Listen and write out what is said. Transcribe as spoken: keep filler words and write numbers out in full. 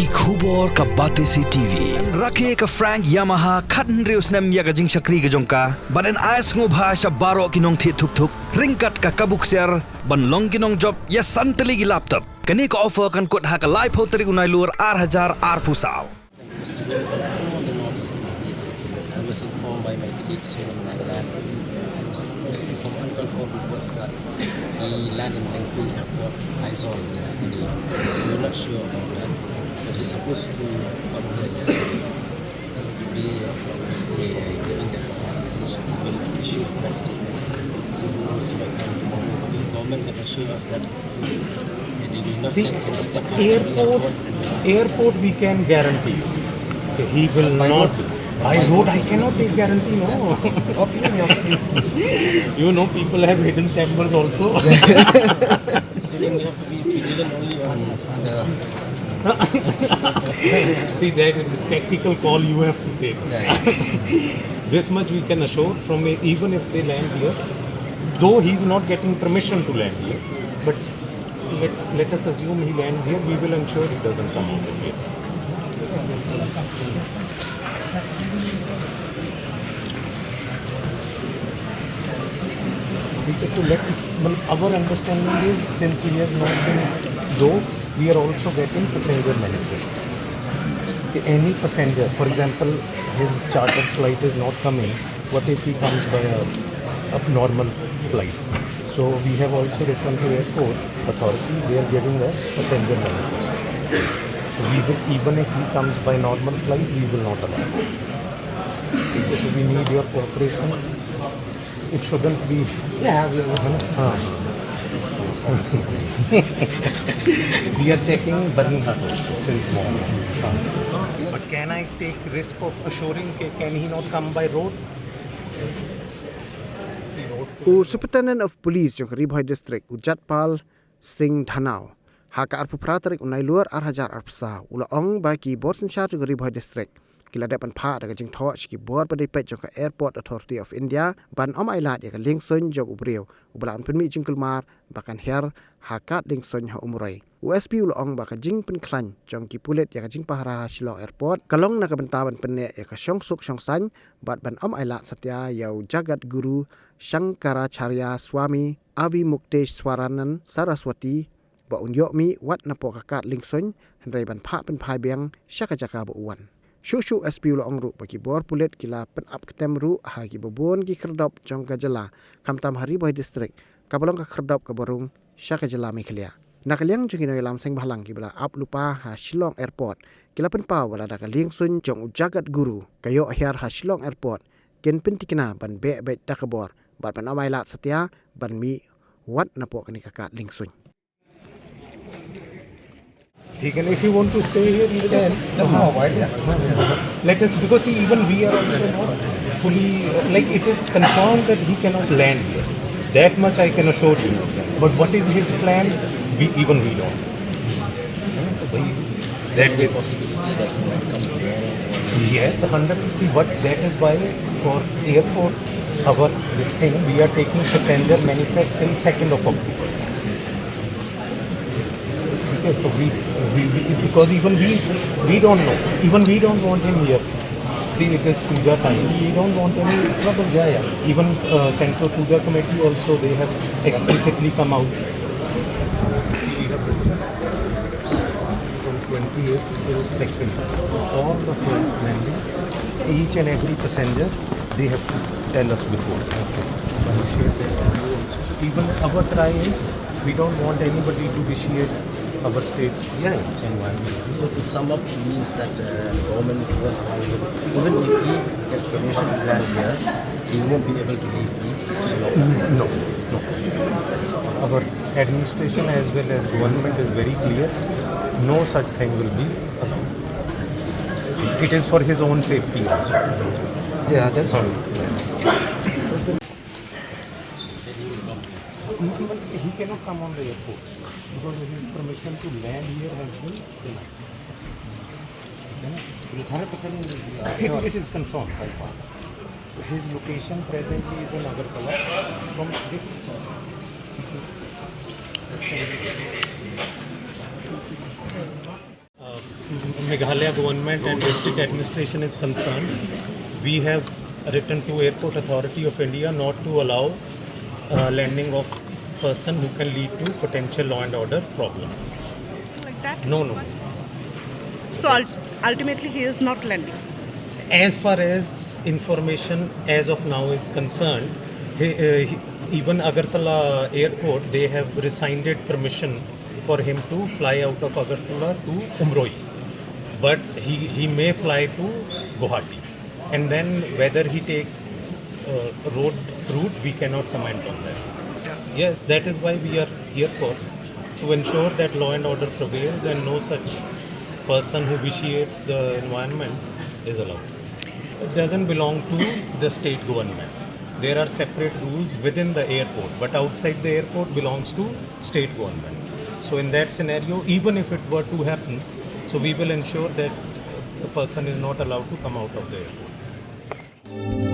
Ki khubor ka Batesi T V. Rakhe ka Frank Yamaha khathynriew snem ïa ka jingshakri ka jong ka. Bad yn ai sngewbha sha baroh ki nongthied thuk thuk ryngkat ka kabu ksiar ban long ki nongjop ïa san tylli ki laptop. Kane ka offer kan kut ha ka laiphew tarik u Nailur ar hajar arphew saw. All the northeastern states. I was informed by my colleagues from Nagaland. I was also informed, unconfirmed reports that he landed in Lengpui Airport, Aizawl, yesterday. So we're not sure about that. But he's supposed to come here yesterday. So today, uh, we say, uh, given that was a decision, we will issue a press statement. So who knows, like, if government can assure us that they will not See, let him step out of the airport, airport. Airport we can guarantee you. Okay, he will not. By road, I cannot take guarantee, no. Okay, okay. You know, people have hidden chambers also. So then you have to be vigilant only on, on the streets. See, that is the tactical call you have to take. Yeah, yeah. This much we can assure from a, even if they land here, though he's not getting permission to land here, but let, let us assume he lands here, we will ensure he doesn't come out of here. We get to let, well, our understanding is, since he has not been, though we are also getting passenger manifest. Ki any passenger, for example, his chartered flight is not coming, what if he comes by a, a normal flight? So we have also written to airport authorities, they are giving us passenger manifest. So we will, even if he comes by normal flight, we will not allow. Okay, so we need your cooperation. It shouldn't be. Yeah, we, we are checking Byrnihat also since morning. But can I take risk of assuring, ca-, can he not come by road? See, road. U Superintendent of Police jong ka Ri Bhoi District, u Jatpal Singh Dhanau, ha ka arphew phra tarik u Nailur ar hajar arphew saw, u la ong ba ki bor synshar jong ka Ri Bhoi District ki la dep ban phah da ka jingthoh sha ki bor ba dei peit jong ka Airport Authority of India ban ym ailad ïa ka liengsuiñ jong u briew uba la pynmih jingkulmar ba kan hiar ha kad liengsuiñ ha Umroi. U S P u la ong ba ka jingpynkhlaiñ jong ki pulit ïa ka jingpahara ha Shillong Airport ka long na ka bynta ban pynneh ïa ka shongsuk shongsaiñ bad ban ym ailad satia ïa u Jagat Guru Shankaracharya Swami Avimukteswaranand Saraswati ba un ïoh mih wat napoh ka kad liengsuiñ, hynrei ban phah pynphai biang sha ka jaka ba u wan. Shuh shuh S P u la ong ruh ba ki bor pulit ki la pynap ktem ruh ha kiba bun ki khyrdop jong ka jylla, khamtam ha Ri Bhoi District kaba long ka khyrdop kaba rung sha ka jylla Meghalaya. Na ka liang jong ki nongïalam seng bhalang kiba la ap lypa ha Shillong Airport ki la pynpaw ba lada ka liengsuiñ jong u Jagat Guru ka ïoh hiar ha Shillong Airport, kin pyntikna ban beh beit da ka bor bad ban ym ailad satia ban mih wat napoh kane ka kad liengsuiñ. Thik hai, if you want to stay here, you can. Let us, because see, even we are also not fully, like, it is confirmed that he cannot land here. That much I can assure you. But what is his plan? We, even we don't. That way possibility that he might come tomorrow. Yes, hundred. See, what that is why for airport, our this thing, we are taking passenger manifest till second of October. Okay, so we, we, we, because even we, we don't know. Even we don't want him here. See, it is puja time. We don't want any trouble. Yeah, yeah. Even, uh, Central Puja Committee also, they have explicitly come out. See, we have written from twenty-eighth till second. All the flights landing, each and every passenger, they have to tell us before. Okay. So even our try is, we don't want anybody to vitiate our state's, yeah, environment. So to sum up, it means that, uh, government won't allow him, even if he has permission to land here, he won't be able to leave the Shillong. No, no. Our administration as well as government is very clear. No such thing will be allowed. It is for his own safety also. Yeah, that's true. He cannot come on the airport because his permission to land here has been denied. It, it is confirmed by far. His location presently is in Agartala. From this, uh, Meghalaya government and district administration is concerned, we have written to Airport Authority of India not to allow uh, landing of person who can lead to potential law and order problem. Like that? No, no. So ult- ultimately, he is not landing. As far as information as of now is concerned, he, uh, he, even Agartala airport, they have rescinded permission for him to fly out of Agartala to Umroi. But he, he may fly to Guwahati. And then whether he takes uh, road route, we cannot comment on that. Yes, that is why we are here for, to ensure that law and order prevails and no such person who vitiates the environment is allowed. It doesn't belong to the state government. There are separate rules within the airport, but outside the airport belongs to state government. So in that scenario, even if it were to happen, so we will ensure that a person is not allowed to come out of the airport.